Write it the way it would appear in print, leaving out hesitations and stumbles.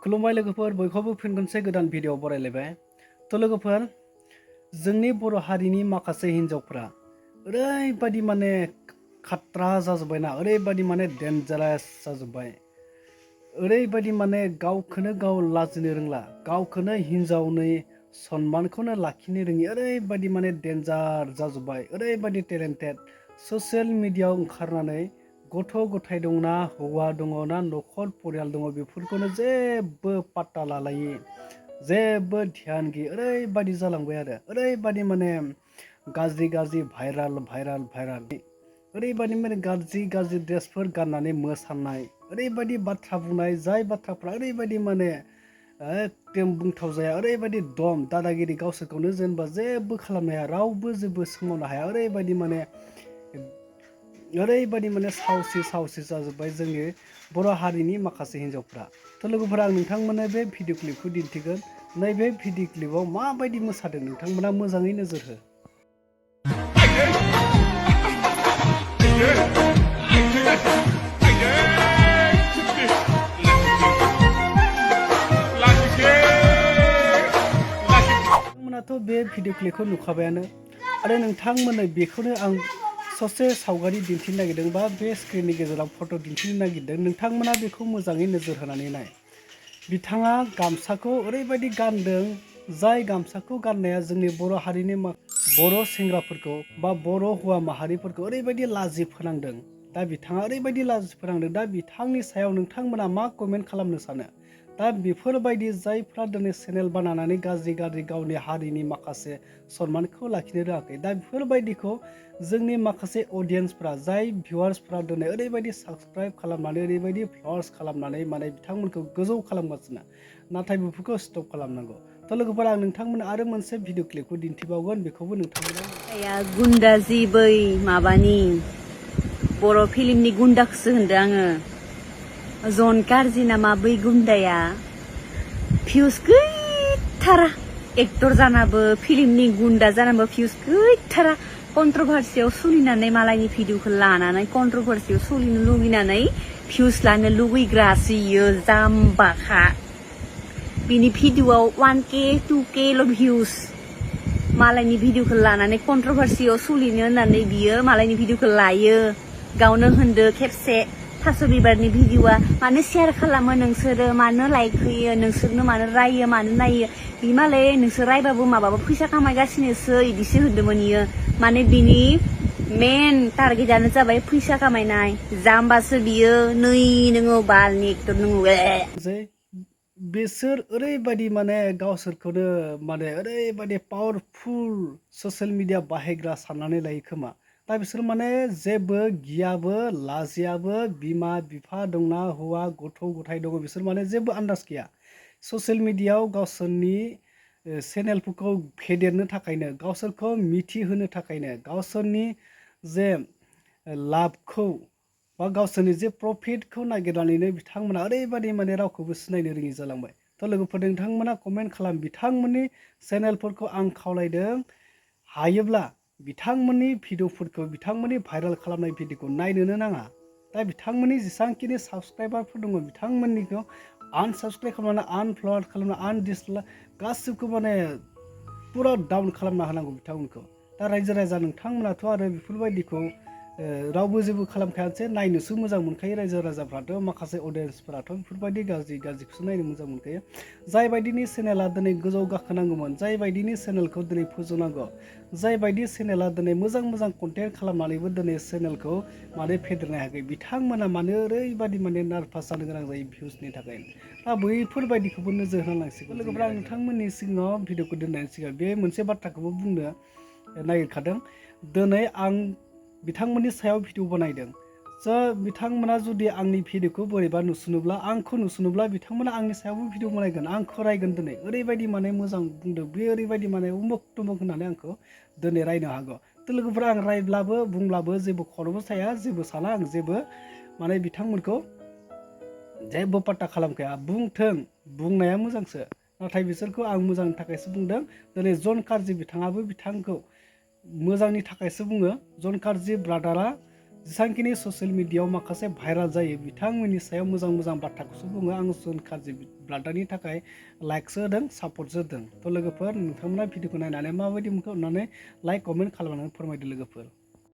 खुलुमबाय लोगोफोर बयखौबो फिन खनसे गोदान भिडिअ बरायलायबाय। थ' लोगोफोर जोंनि बर' हारिनि माखासे हिन्जावफ्रा ओरैबायदि माने खाट्रा जाजोब्बायना, ओरैबायदि माने डेन्जारास जाजोब्बाय, ओरैबायदि माने गावखौनो गाव लाजिनो रोंला, गावखौनो हिन्जावनि सन्मानखौनो लाखिनो रोङि, ओरैबायदि माने डेन्जार जाजोब्बाय, ओरैबायदि टेलेन्टेड। ससियेल मिडियायाव ओंखारनानै गथ' गथाय दंना, हौवा दङ ना, न'खर परियाल दङ, बेफोरखौनो जेबो पात्ता लालायि, जेबो ध्यान गैयि, ओरैबायदि जालांबाय आरो ओरैबायदि माने गाज्रि गाज्रि भाइराल, ओरैबायदि माने गाज्रि गाज्रि ड्रेसफोर गाननानै मोसानाय, ओरैबायदि बाथ्रा बुंनाय, जाय बाथ्राफ्रा ओरैबायदि माने एकदम बुंथाव जाया, ओरैबायदि दम दादागिरि, गावसोरखौनो जेनेबा जेबो खालामनो हाया, रावबो जेबो सोमावनो हाया, ओरैबायदि माने सावसि जाजोब्बाय जोंनि बर' हारिनि माखासे हिन्जावफ्रा। थ' लोगोफोरा आं नोंथांमोननो बे भिडिअ क्लिपखौ दिन्थिगोन। नैबे भिडिअ क्लिपाव माबायदि मोसादों नोंथांमोना मोजाङै नोजोर हो। नोंथांमोनाथ' बे भिडिअ क्लिपखौ नुखाबायानो, आरो नोंथांमोननो बेखौनो आं ससे सावगारि दिन्थिनो नागिरदों, बा बे स्क्रिननि गेजेराव फट' दिन्थिनो नागिरदों। नोंथांमोना बेखौ मोजाङै नोजोर होनानै नाय। बिथाङा गामसाखौ ओरैबायदि गानदों, जाय गामसाखौ गाननाया जोंनि बर' हारिनि बर' सेंग्राफोरखौ बा बर' हौवा माहारिफोरखौ ओरैबायदि लाजि फोनांदों। दा बिथाङा ओरैबायदि लाजि फोनांदों, दा बिथांनि सायाव नोंथांमोना मा कमेन्ट खालामनो सानो? दा बेफोरबायदि जायफ्रा दिनै चेनेल बानायनानै गाज्रि गावनि हारिनि माखासे सन्मानखौ लाखिनो रोङाखै, दा बेफोरबायदिखौ जोंनि माखासे अडियेन्सफ्रा, जाय भिउवार्सफ्रा दिनै ओरैबायदि साबसक्राइब खालामनानै, ओरैबायदि फलोवार्स खालामनानै माने बिथांमोनखौ गोजौ खालामगासिनो, नाथाय बेफोरखौ स्टप खालामनांगौ। थ' लोगोफोरा आं नोंथांमोन आरो मोनसे भिडिअ क्लिपखौ दिन्थिबावगोन, बेखौबो नोंथांमोना गुन्दाजि बै माबानि बर' फिल्मनि गुन्दाखौसो होनदों आङो। जन कारजि नामा बै गुन्दाया, भिउस गैथारा, एक्टर जानाबो फिल्मनि गुन्दा जानाबो भिउस गैथारा। कन्ट्रभार्सियाव सोलिनानै मालायनि भिडिअखौ लानानै कन्ट्रभार्सियाव सोलिनो लुगैनानै भिउस लानो लुगैग्रासो इयो, जाम्बाखा। बिनि भिडिअआव 1K 2Kल' भिउस, मालायनि भिडिअखौ लानानै कन्ट्रभार्सियाव सोलिनो होननानै बियो मालायनि भिडिअखौ लायो। गावनो होनदो खेबसे, थास' बिबारनि भिडिअआ मानो शेयार खालामो नोंसोरो, मानो लाइक होयो नोंसोरनो, मानो रायो, मानो नायो, बि मालाय नोंसोर रायबाबो माबाबो फैसा खामायगासिनोसो इदिसो होनदोंमोन इयो। माने बिनि मेन टारगेटआनो जाबाय फैसा खामायनाय। जाम्बासो बियो, नै नोङो बालनि एक्टर नोङो। बिसोर ओरैबायदि माने गावसोरखौनो माने ओरैबायदि पावारफुल ससियेल मिडिया बाहायग्रा साननानै लायो खोमा। दा बिसोर माने जेबो गियाबो लाजियाबो, बिमा बिफा दंना, हौवा गथ' गथाय दङ, बिसोर माने जेबो आन्दाज गैया। ससियेल मिडियायाव गावसोरनि चेनेलफोरखौ फेदेरनो थाखायनो, गावसोरखौ मिथिहोनो थाखायनो, गावसोरनि जे लाबखौ बा गावसोरनि जे प्रफिटखौ नागिरनानैनो बिथांमोना ओरैबायदि माने रावखौबो सिनायनो रोङि जालांबाय। थ' लोगोफोर नोंथांमोना कमेन्ट खालाम, बिथांमोननि चेनेलफोरखौ आं खावलायदों, हायोब्ला बिथांमोननि भिडिअफोरखौ, बिथांमोननि भाइराल खालामनाय भिडिअखौ नायनोनो नाङा। दा बिथांमोननि जेसेबांखिनि साबसक्राइबारफोर दङ, बिथांमोननिखौ आनसाबसक्राइब खालामनानै, आनफल'वार्ड खालामनानै, आनडिसलाइक गासिबो माने पुरा डाउन खालामना होनांगौ बिथांमोनखौ। दा रायजो राजा नोंथांमोनाथ' आरो बेफोरबायदिखौ रावबो जेबो खालामखायासै, नायनोसो मोजां मोनखायो रायजो राजाफ्राथ', माखासे अडियेन्सफोराथ' बेफोरबायदि गाज्रिखौसो नायनो मोजां मोनखायो। जाय बायदिनि चेनेला दिनै गोजौ गाखोनांगौमोन, जाय बायदिनि चेनेलखौ दिनै फोजौनांगौ, जाय बायदि चेनेला दिनै मोजां कन्टेन्ट खालामनानैबो दिनै चेनेलखौ माने फेदेरनो हायाखै, बिथांमोना मानो ओरैबायदि माने नार्भास जानो गोनां जायो भिउसनि थाखाय। दा बैफोरबायदिखौबो नोजोर होनांसिगौ। लोगोफोरा आं नोंथांमोननि सिगाङाव भिडिअखौ दोननायनि सिगां बे मोनसे बाथ्राखौबो बुंनो नागिरखादों। दिनै आं बिथांमोननि सायाव भिडिअ बानायदों, बिथांमोना जुदि आंनि भिडिअखौ बोरैबा नुसुनोब्ला, आंखौ नुसुनोब्ला, बिथांमोना आंनि सायावबो भिडिअ बानायगोन, आंखौ रायगोन। दिनै ओरैबायदि माने मोजां बुंदों बे, ओरैबायदि माने उमुक तुमुक होननानै आंखौ दिनै रायनो हागौ। थ' लोगोफोरा आं रायब्लाबो बुंब्लाबो जेबो खर'बो थाया, जेबो साना, आं जेबो माने बिथांमोनखौ जेबो पात्ता खालामखाया। बुंथों, बुंनाया मोजांसो, नाथाय बिसोरखौ आं मोजांनि थाखायसो बुंदों। दिनै जन कारजि बिथाङाबो बिथांखौ मोजांनि थाखायसो बुङो। जन कारजि ब्रादारा जेसांखिनि ससियेल मिडियायाव माखासे भाइराल जायो बिथांमोननि सायाव मोजां मोजां बाथ्राखौसो बुङो आं जन कार्जि ब्रादारनि थाखाय लाइकसो होदों सापर्टसो होदों थ' लोगोफोर नोंथांमोना भिडिअखौ नायनानै माबायदि मोनखो अननानै लाइक कमेन्ट खालामनानै फोरमायदो लोगोफोर